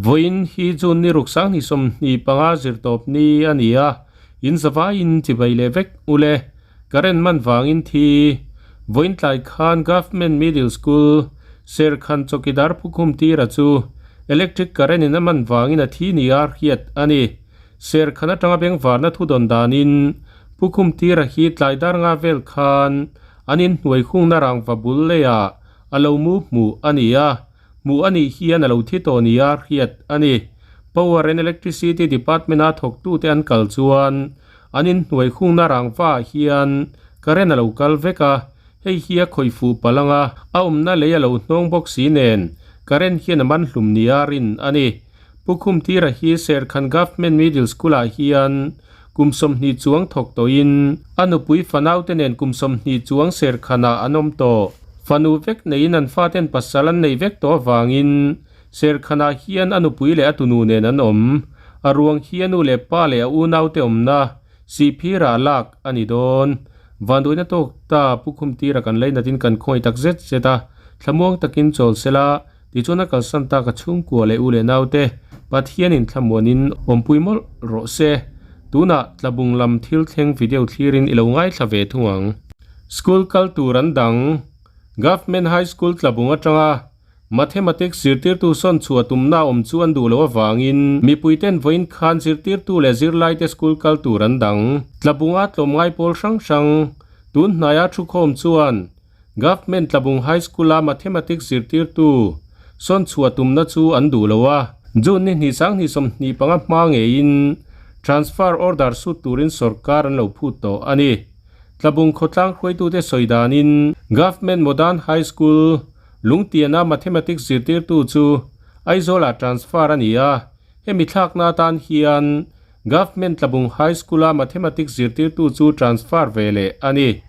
Vawiin hi June ni ruk sanghnih 25 zirtawp ni a ni a, in zavaiin chibai leh vek ule. Current man vangin thi. Vawiin tlai khan Government Middle School, Serkhan Chawkidar Phukhum tira chu electric current in a man vangin a thi ni a hriat a ni. Serkhan atanga bengvarna thu dawn danin Phukhum tira hi tlai dar nga vel khan an inhnuai hungna rangva bul leiah a lo mu hmuh a ni a. Hmuh a nih hian a lo thi tawh nia hriat a ni. Power and Electricity Department a thawktute an kal chuan an inhnuai khungna rangva ah hian current a lo kal vek a, hei hi a khawih fuh palh ang a, a awmna lei a lo hnawng bawk si nen current hian a man hlum nia rin a ni. Pu Khumtira hi Serkhan Government Middle School ah hian kum 20 chuang thawk tawhin a nupui fanaute nen kum 20 chuang Serkhanah an awm tawh. Fanu vek neiin an faten pasal an nei vek tawh avangin Serkhanah hian a nupui leh a tunu nen an awm. A ruang hi a nu leh pa leh a unaute awmna Sihphirah lak a ni dawn. Vanduaina tawk ta Pu Khumtira kan lainatin kan khawngaih tak zet zet a, thlamuang takin chawl sela, Tichuan a kalsan tak a chhungkua leh u leh naute Pathianin thlamuanin awmpui mawlh rawh se. Tunah tlabung lam thil thleng video thlirin i lo ngaithla ve thung ang. School kal tur an dang. Government High School tlabung atanga Mathematics zirtirtu sawn chhuah tumna awm chu an duh loh avangin mipuiten vawiin khan zirtirtu leh zirlaite school kal tur an dang. Tlabunga tlawmngai pawl hrang hrang tun hnaia thukhawm chuan Government Tlabung High School-a Mathematics zirtirtu sawn chhuah tumna chu an duh lo a, June ni hnih 2025 hma ngeiin transfer order sut turin sorkar an lo phut tawh a ni. Tlabung khawtlang hruaitute sawi danin Government Modern High School, Lungtiana Mathematics zirtirtu chu Aizawl-ah transfer a ni a, hemi thlakna atan hian Government Tlabung High School-a Mathematics zirtirtu chu transfer ve leh a ni.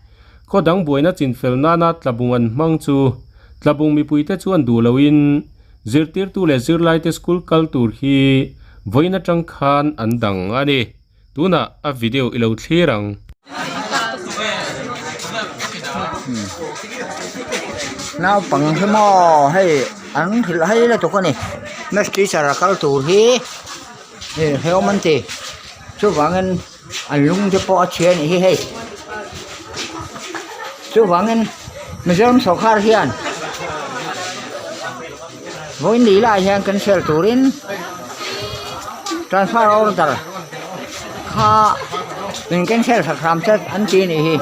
Khaw dang buaina chinfel nana Tlabung an hmang chu Tlabung mipuite chuan duh loin zirtirtu leh zirlaite school kal tur hi vawiin atang khan an dang a ni. Tunah a video i lo thlir ang. Naupang hi maw hei an hrilh hai lutuk a ni maths teacher a kal tur hi. Hei hrehawm an ti chuvangin an lung te pawh a chhia a nih hi hei chuvangin Mizoram sawrkar hian vawiin lih lai hian cancel turin transfer order kha min cancel sak hram che an ti a nih hi.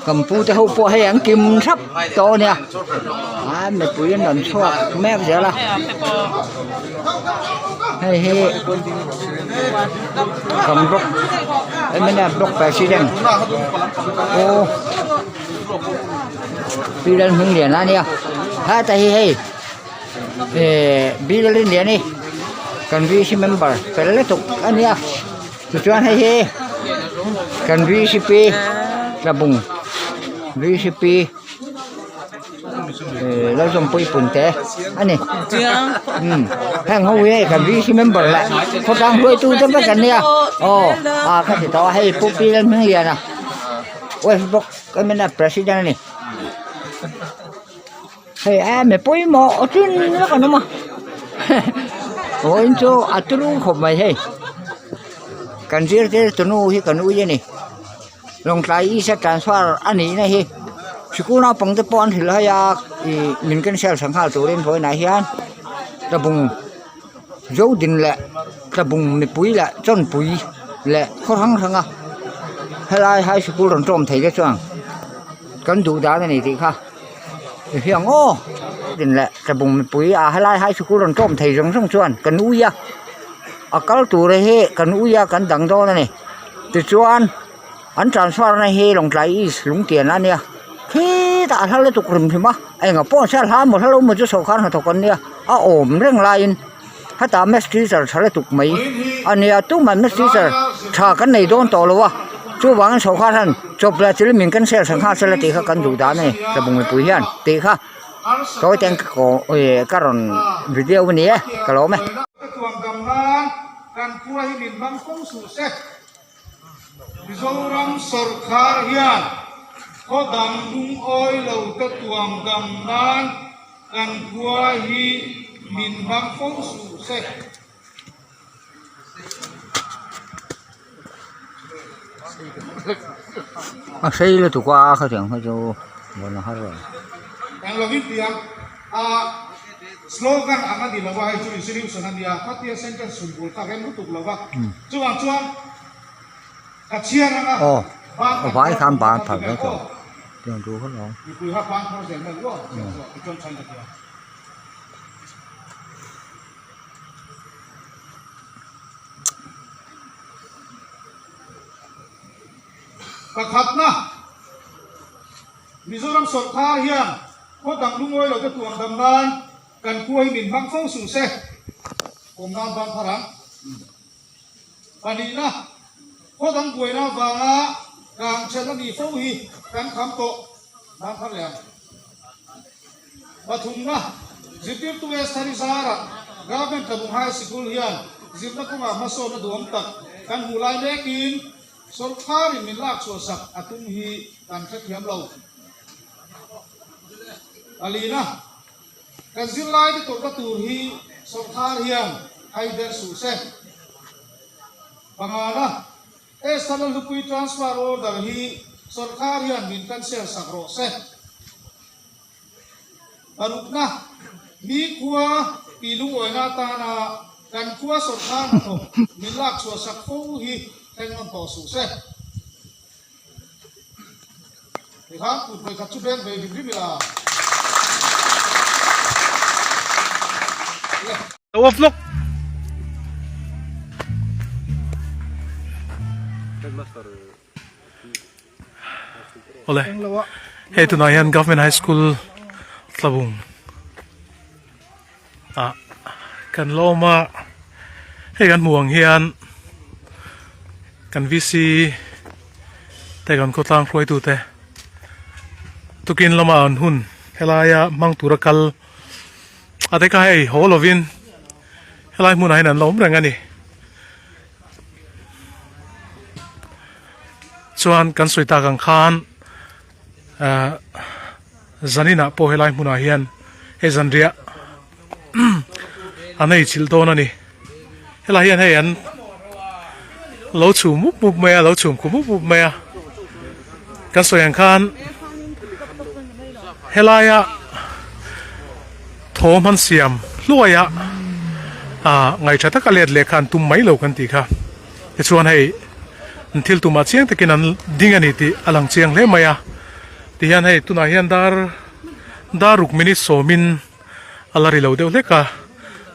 Kan pu te ho pawh hei an kim thap tawh a nia a mipui an rawn chhuak mek zel a hei hi kan block mnf block president aw. Pilal hming lian a nia heta hi hei ehh bill a ni kan VC member fel lutuk a nia tichuan hei hi kan VCP tlabung VCP ehh Lalzawmpuii punte a ni umm heng ho hi hei kan VC member leh khawtlang hruaitu te vek an nia aw a ka ti tawh a hei pu Pilal hming lian a. West bawk ka mena president a ni hei a mi pawimawh aw chin vek an awm a vawiin chu a turu khawp mai hei kan zirtir tunu hi kan ui a ni lawngtlai east a transfer a nih na hi sikul naupang te pawh an hrilh hai a ih min cancel sak nghal turin vawiinah hian tlabung zodin leh tlabung mipui leh chawnpui leh khaw hrang hrang a helai high sikul rawn tawm thei te chuan kan duh dan a ni tih kha i hria ang aw din leh tlabung mipui a helai high sikul rawn tawm thei zawng zawng chuan kan ui a a kal tur hi kan ui a kan dang dawn a ni tichuan an transfer na hi Lawngtlai east lungtian a nia khitah a hla lutuk hrim hrim a engah pawh an hria hla maw hla lo maw chu sawrkar hnathawk an nia a awm reng laiin hetah maths teacher tha lutuk mai a nia tumah maths teacher tha kan nei dawn tawh lo a. Chuvangin sawrkar hian chawp leh thil min cancel sak nghal sela tih kha kan duh dan a ni tlabung mipui hian tih kha tawi ten ka kaw ih ka rawn video a ni e ka lawm e. Mizoram sawrkar hian khaw dang lungawi lo te tuam dam nan kan khua hi min hmang fo suh se. A sei lutuk a khatiang kha chu vawn a har lo. Eng lovin tiang a slogan ang a ni lo a, hei chu resolution a nia, khatia sentence chhun bul kha rem lutuk lo va, chuvang chuan ka chhiar ang a, Aw ban a kan vai phar khan tur ban kha phar ti vek ve lo aw. tiang tur kha lo. Mipui kha ban phar zel mai uah tichuan chhan ka ti a. Pakhatna, Mizoram sawrkar hian khaw dang lungawi lo te tuam dam nan kan khua hi min hmang fo suh se, kawm nan ban phar ang. Pahnihna, khaw dang buaina avanga kang ṭhelh a nih fo hi kan kham tawh nan phar leh ang. Pathumna, Zirtirtu Esther-i zarah Government Tlabung High Sikul hian zirna kawngah hmasawnna duhawm tak kan hmuh lai mekin sawrkharin min lak chhuah sak a tum hi kan hrethiam lo. Palina, Kan zirlaite tawrhna tur hi sawrkhar hian haider suh se. Pangana, Esther Lalhlupui transfer order hi sawrkar hian min cancel sak rawh se. Parukna, Mi khua tih lungawina atana kan khua sawrkar hnathawk min lak chhuah sak fo hi thleng nawn tawh suh se. Tikhan kut vawikhat chu beng ve hrim hrim ila. Lo off lawk. Awle hei tunah hian Government High School Tlabung ah kan la awm a hei kan hmuh ang hian kan VC te kan khawtlang hruaitu te tukin lama an hun helaia hmang tura kal a te kha hei haw lovin helai hmunah hian an la awm reng a ni. Chuan kan sawi tak ang khan ahh zaninah pawh helai hmunah hian hei zanriah an ei chilh dawn a ni helai hian hei an lo chhum mup mup mai a lo chhum khu mup mup mai a kan sawi ang khan helaia thawm an siam hluai a ah ngaihṭha taka let leh kha an tum mai lo kan tih kha tichuan hei an thil tumah chiang takin an ding a ni tih a lang chiang hle mai a tihian hei tunah hian dar dar ruk minute sawmin a la ri lo deuh hlek a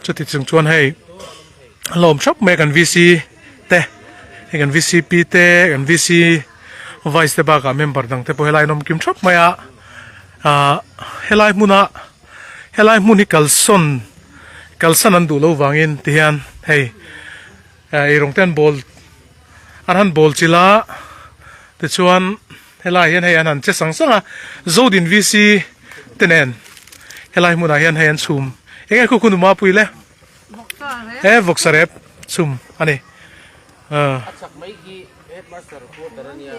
chuti chung chuan hei a lawm thap mai a kan VC te hei kan VCP te kan VC vice te bakah member dang te pawh helai an awm kim thap mai a ah helai hmuna helai hmun hi kalsawn kalsan an duh loh vangin tihian hei eirawng te an bawl an han bawl chilh a tichuan helai hian hei an han che sang sang a Zodin VC te nen helai hmunah hian hei an chhum eng nge khu khu nu mapui le. He vawksa rep chhum a ni. A chak mai khi headmaster quarter a nia.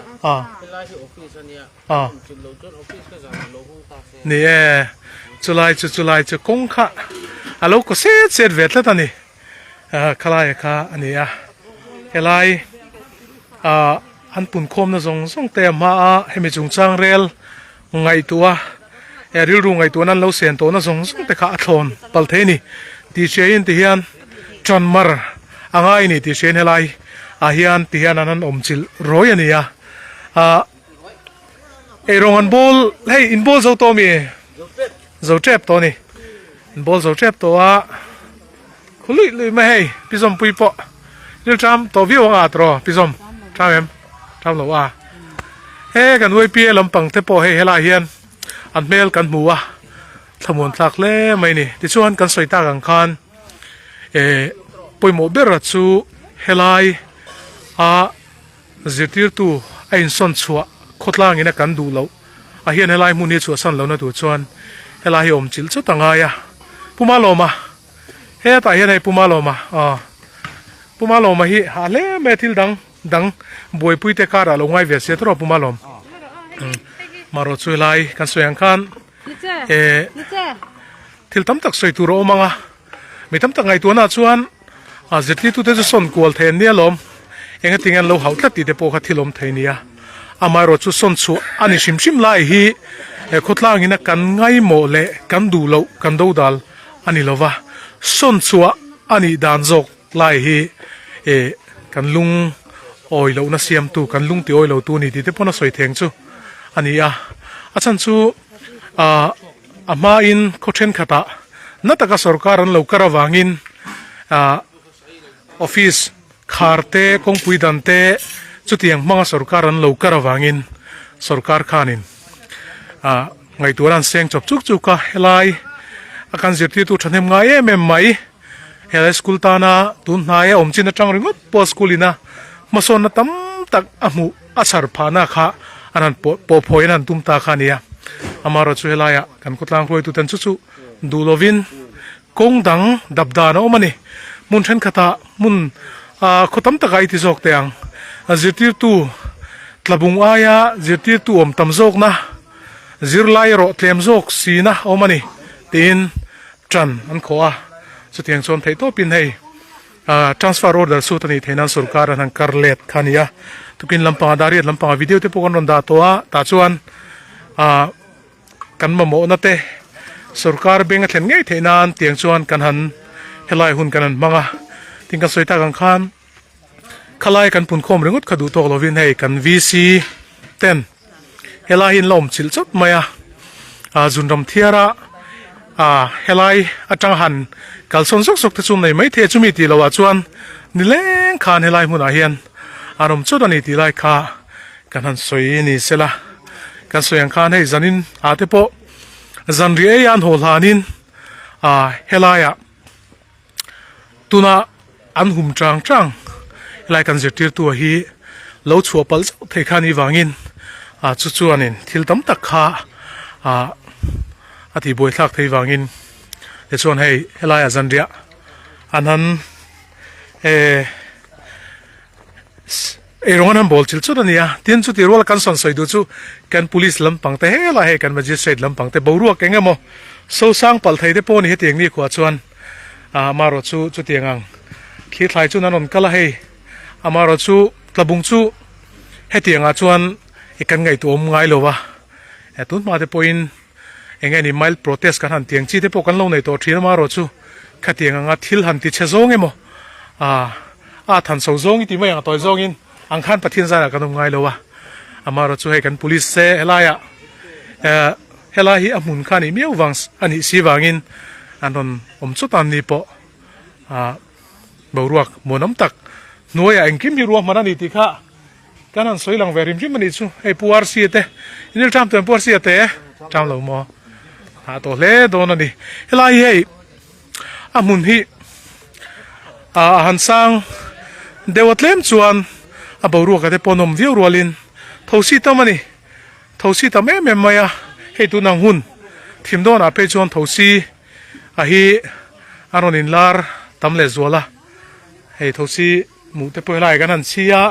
Helai hi office a nia. Awm chilh loh chuan office ka zan lo hung ta se. Ni e, chulai chu chulai chu kawng kha a lo kaw set set ve tlat a ni. Khalaia kha a ni a. Helai an punkhawmna zawng zawng te a hma a hemi chungchang rel Ngaihtuah a, rilru ngaihtuahna an lo sen tawhna zawng zawng te kha a thlawn palh thei a ni tih hriain ti hian ṭan mar a ngai a ni tih hriain helai ah hian ti hian an han awm chilh rawi a ni a, ah eirawng an bawl hei in bawl zo tawh a mi? Zo tep tawh a ni, in bawl zo tep tawh a, khu luih luih mai hei pi zawmpui pawh rilṭam tawh viau ang a tawh pi zawm ṭam em? Ṭam lo a, he kan YPA lampang te pawh hei helaiah hian an hmel kan hmu a, thlamuan thlak hle mai a ni. Tichuan kan sawi tak ang khan eh pawimawh ber chu helai a zirtirtu a insawn chhuah khawtlang ina kan duh loh a hian helai hmun hi chhuahsan lohna tur chuan helai hi awm chilh chawt a ngai a. Pu Malawma hetah hian hei Pu Malawma aw Pu Malawma hi hah hle mai a thil dang dang buaipui te karah lo ngai ve sia tawrh a Pu Malawm. Marawh chu helai kan sawi ang khan eh thil tam tak sawi tur a awm ang a. Mi tam tak ngaihtuahna chuan a zirtirtute chu sawn kual thei an nia lawm. Engatinge an lo hauh tlat tih te pawh kha thil awm thei nia. Amaherawh chu sawn chhuah a ni hrim hrim lai hi he khawtlangin a kan ngaimawh leh kan duh loh kan dodal a ni lova. Sawn chhuah a nih dan zawk lai hi eh kan lung awi lohna siamtu kan lung ti awi lo tu a ni tih te pawn a sawi theng chu a ni a. A chhan chu ah. A hmain khaw thenkhatah na taka sorkar an lo kar avangin ah office khar te kawngpui dan te chutiang hmanga sorkar an lo kar avangin sorkar khanin ah ngaihtuahna an seng chawp chuk chuk a helai a kan zirtirtu thahnem ngai em em mai helai school tana tun hnaia awm chin atang ringawt pawh school ina hmasawnna tam tak a hmuh A chhar phahna kha an han pawh pawh phawiin an tum ta kha a ni a. Amaherawhchu chu helaiah kan khawtlang hruaituten chu chu duh lovin kawng dang dap dan a awm a ni. Hmun thenkhatah hmun ah khaw tam takah i ti zawk teh ang. Zirtirtu tlabung aia zirtirtu awm tam zawkna zirlai erawh tlem zawk sina a awm a ni tiin tan an khawh a. Chutiang chuan theihtawpin hei. Transfer order suit a nih theih nan sorkar an han kar let kha a ni a, tukin lampangah dariat lampangah video te pawh kan rawn dah tawh a, tah chuan ah kan mamawhna te sorkar bank a thlen ngei theih nan tiang chuan kan han helai hun kan han hmang a, tin kan sawi tak ang khan khalai kan punkhawm ringawt kha duh tawk lovin hei kan VC ten Helai hi an la awm chilh chawt mai a, ah zunram thiara ah helai atanga han kalsawn zawk zawk te chu nei maithei a chumi tih loh ah chuan nileng khan helai hmunah hian an awm chawt a ni tih lai kha kan han sawi ni sela kan sawi ang khan hei zanin ah te pawh zanriah ei a an haw hlanin ah helaiah. Tuna an hum chang chang helai kan zirtirtu a hi lo chhuah palh zauh thei kha anih vangin ah chu chuanin thil tam tak kha ah a tih buai thlak thei vangin tichuan hei helaiah zanriah an han eh Eirawng an han bawl chilh chut a ni a, tin chutih ruala kan sawn sawi duh chu kan police lampang te helai hei kan magistrate lampang te boruak eng emaw sosang palh thei te pawh a ni hetiang ni khuah chuan ah amaherawh chu chutiang ang thli thlai chuan an rawn kal a hei amaherawh chu tlabung chu hetiang ah chuan i kan ngaihtuah awm ngai lo va eh tun hma te pawhin eng nge ni mild protest kan han tiang chi te pawh kan lo nei tawh thin amaherawh chu khatiang anga thil han ti chhe zawng emaw ah A than chho zawng i ti mai ang a tawi zawngin ang khan Pathian zanah kan awm ngai lo a, amaherawh chu hei kan police se helaiah eh helai hi a hmun kha a nih miau vang a nih si vangin an rawn awm chawt a an ni pawh ah boruak muanawm tak hnuaiah engkim hi ruahman a ni tih kha kan han sawi lang ve hrim hrim a nih chu hei Pu RC te inil ṭam tawh em Pu RC a te ṭam lo maw hah tawh hle dawn a ni helai hi hei. A hmun hi a han sang deuh a tlem chuan a boruak a te pawh nawm viau rualin thosi tam a ni thosi tam em em mai a hei tun ang hun thim dawnah phei chuan thosi a hi a rawn inlar tam leh zual a hei thosi hmuh te pawh helai kan han chhi a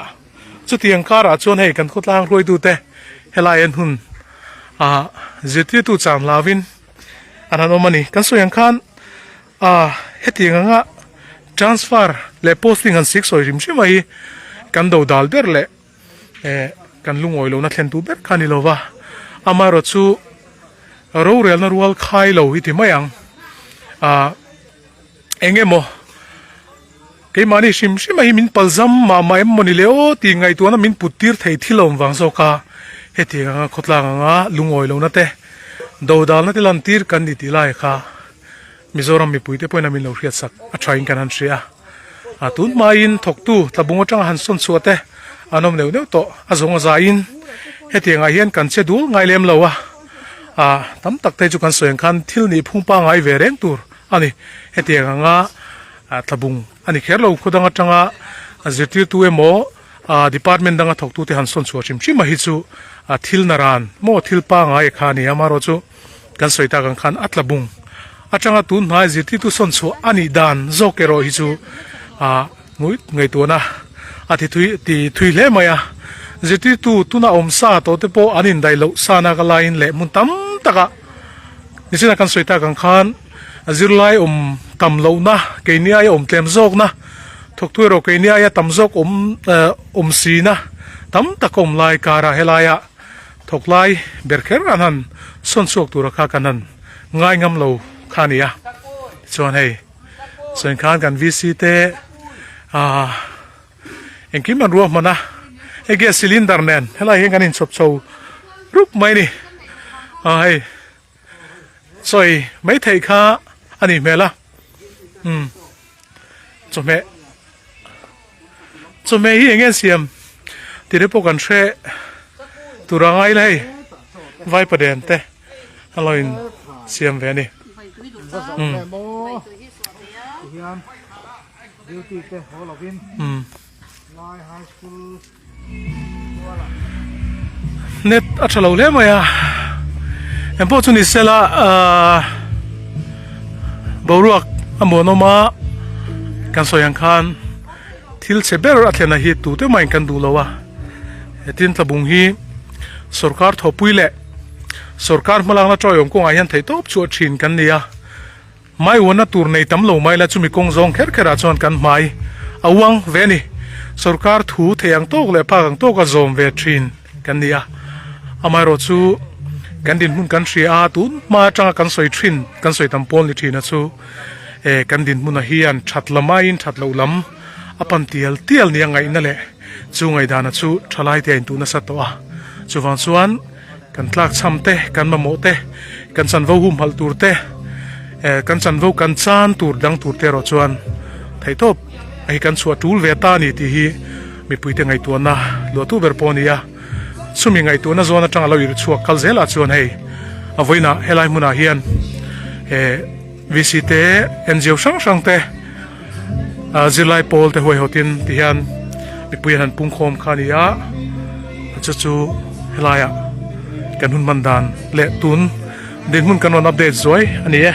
chutiang karah chuan hei kan khawtlang hruaitute helai an hun ah zirtirtu chang hlauin. An han awm a ni. Kan sawi ang khan ah hetiang anga transfer leh posting han sik sawi hrim hrim a hi kan do dal ber leh eh kan lungawi lohna thlen tu ber kha a ni lo va. Amaherawh chu rorelna rual khai lo hi ti mai ang ah eng emaw keimahni hrim hrim a hi min palzam mah mah em maw ni le aw tih ngaihtuahna min put tir thei thil a awm vang zawk a, hetiang anga khawtlang anga lungawi lohna te dodalna te lan tir kan ni tih lai kha Mizoram mipui te pawhin a min lo hriat sak a thain kan han hria a, tun hmain thawktu tlabung atanga han sawn chhuah te an awm neuh neuh tawh a zawng a zaiin hetiang ah hian kan che dul ngai lem lo a, ah tam tak te chu kan sawi ang khan thil nih phung pangngai ve reng tur a ni hetiang anga. Tlabung a ni kher lo, khaw dang atanga zirtirtu emaw ah department danga thawktute han sawn chhuah hrim hrim a hi chu ah thil naran maw thil pangai kha a ni a amaherawhchu kan sawi tak ang khan a tla bung atanga tun hnai zirtirtu sawn chhuah a nih dan zawk erawh hi chu ah ngaihtuahna a ti thui ti thui hle mai a zirtirtu tuna awm sa tawh te pawh an indaih loh sana ka laiin leh hmun tam takah nichina kan sawi tak ang khan zirlai awm tam lohna keini aia awm tlem zawkna thawktu erawh keini aia tam zawk awm eh awm sina tam tak a awm lai karah helaia Thawk lai ber kher an han sawn chhuak tura kha kan han ngai ngam lo kha a ni a, tichuan hei sawiin khan kan VC te ah engkim an ruahman a, hei gas cylinder nen helai hian kan inchhawp chho rup mai a ni, ah hei sawi mai theih kha a nih hmel a, umm chawhmeh. Chawhmeh hi eng nge siam tih te pawh kan hre tur a ngai la hei vaipa den te a lo in siam ve a ni. Umm. Umm. Net a tha lo hle mai a engpawh chu ni sela ahh boruak a muanawm a kan sawi ang khan thil chhe ber a thlen a hi tute mahin kan duh lo a hetin tlabung hi sorkar thawhpui leh sorkar hmalakna tawihawm kawngah hian theihtawp chhuah thin kan ni a. Hmai uanna tur nei tam lo mai la chumi kawng zawng kher kher ah chuan kan hmai a uang ve a ni. Sorkar thu thei ang tawk leh phak ang tawk a zawm ve thin kan ni a. Amaherawh chu kan dinhmun kan hria a, tun hma atanga kan sawi thin, kan sawi tam pawl ni thin a chu e kan dinhmun a hian that lam aiin that loh lam a pan tial tial nia ngaihna leh chu ngaihdana chu thalai te a intuh nasa tawh a. Chuvang chuan. Kan tlakchham te, kan mamawh te, kan chanvo humhalh tur te, eh kan chanvo kan chan tur dang tur te erawh chuan theihtawp a hi kan chhuah tul ve ta a ni tih hi mipuite ngaihtuahna luahtu ber pawh a ni a. Chumi ngaihtuahna zawn atanga lo irh chhuak kal zelah chuan hei a vawiinah helai hmunah hian eh VC te, NGO hrang hrang te, zirlai pawl te huaihawtin ti hian mipui an han pungkhawm kha a ni a chu chu helaiah kan hun hman dan leh tun dinhmun kan rawn update zuai a ni e.